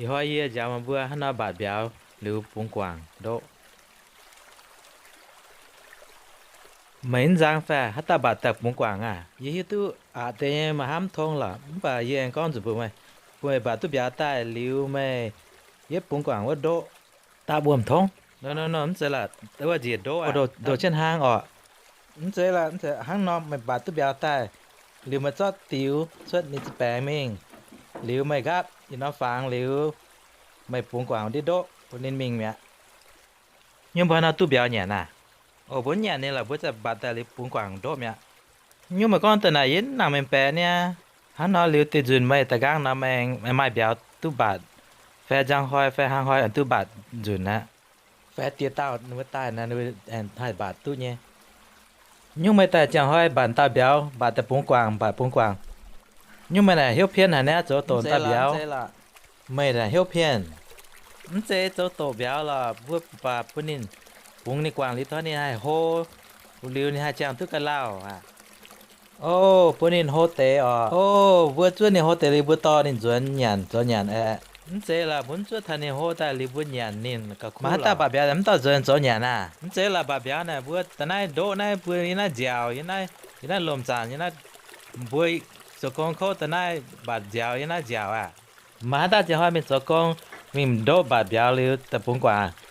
Ih hnoi yie njaaux meih mbuo hnangv nor mbatc mbiauz liuz bungx guangc ndoqv. Meih mv nzang fai haaix dauh mbatc daaih bungx guangc aac? Yie hiuv duqv aqc deix nyei, meih hnamv mv tong lorqc, mv baac yie aengx gorngv nzunc mbuox meih, bun meih mbatc duqv mbiauz daaih liuz meih yietv bungx guangc wuov ndoqv. Daaih wuom tongv. Nor, nor, nor, mv zeiz lorqc, wuov njiec ndoqv aqv, ndoqc jienv hlang orqc. Mv zeiz lorqc, mv zeiz hnangv nor, meih mbatc duqv mbiauz daaih liuz meih zorqv diux cuotv ninh za'baengx mingh, liuz meih nqaapv yietc norm fangx liuz, meih bungx guangc ndiev ndoqv bun ninh mingh mi'aqv. Nyungc mbuo hnangv nor duqv mbiauz nyanc aah? Oc, mbuo mv nyanc ninh lorqc, mbuo za'gengh mbatc daaih liuz bungx guangc ndoqv mi'aqv. Nyungc meih gorngv daaih naaic yie mv nangc mengh baeqc niaa. Hnangv nor liuz deix nzunc meih da'nqaang nor meih maaih mbiauz duqv mbatc, fai njang hnoi fai hlang hnoi duqv mbatc nzunc aqv. Fai diex dauh ninh mbuo daaih nor, ninh mbuo haih mbatc duqv nyei. Nyungc meih daaih ziangh hnoi mbatc dauh mbiauz, mbatc daaih bungx guangc, mbatc bungx guangc. Nyungc meih naaic hnyouv pien haic niaa, zoux doqc dauh mbiauz. Meih naaic hnyouv pien. Mv zeiz zoux doqc mbiauz lorqc, mbuo baac bun ninh bungx ninh guangc liuz tov ninh haih hlo, liuz ninh haih ziangh duqv ga'lauh aqv. O, bun ninh hlo deix orqc. O, mbuo zuov ninh hlo deix liuz mbuo dorh ninh nzuonx nyanc, zoux nyanc aeqv. Mv zeiz lorqc, mbuo mv zuov taux ninh hlo daaih liuz mbuo nyanc ninh gauh kuv. Maaih haaix dauh mbatc mbiauz mv dauh nzuonx zoux nyanc aah? Mv zeiz lorqc, mbatc mbiauz naaic mbuo da'naaiv ndoqv naaiv mbuo yiem naaiv nziaauc, yiem naaiv, yiem naaiv lomh zaanc, yiem naaiv mbuo zoux gong kouv da'naaiv mbatc nziaaux yiem naaiv nziaauc aac. Maaih haaix dauh ziangh hnoi mingh zoux gong, mingh ndoqv mbatc mbiauz liuz daaih bungx guangc?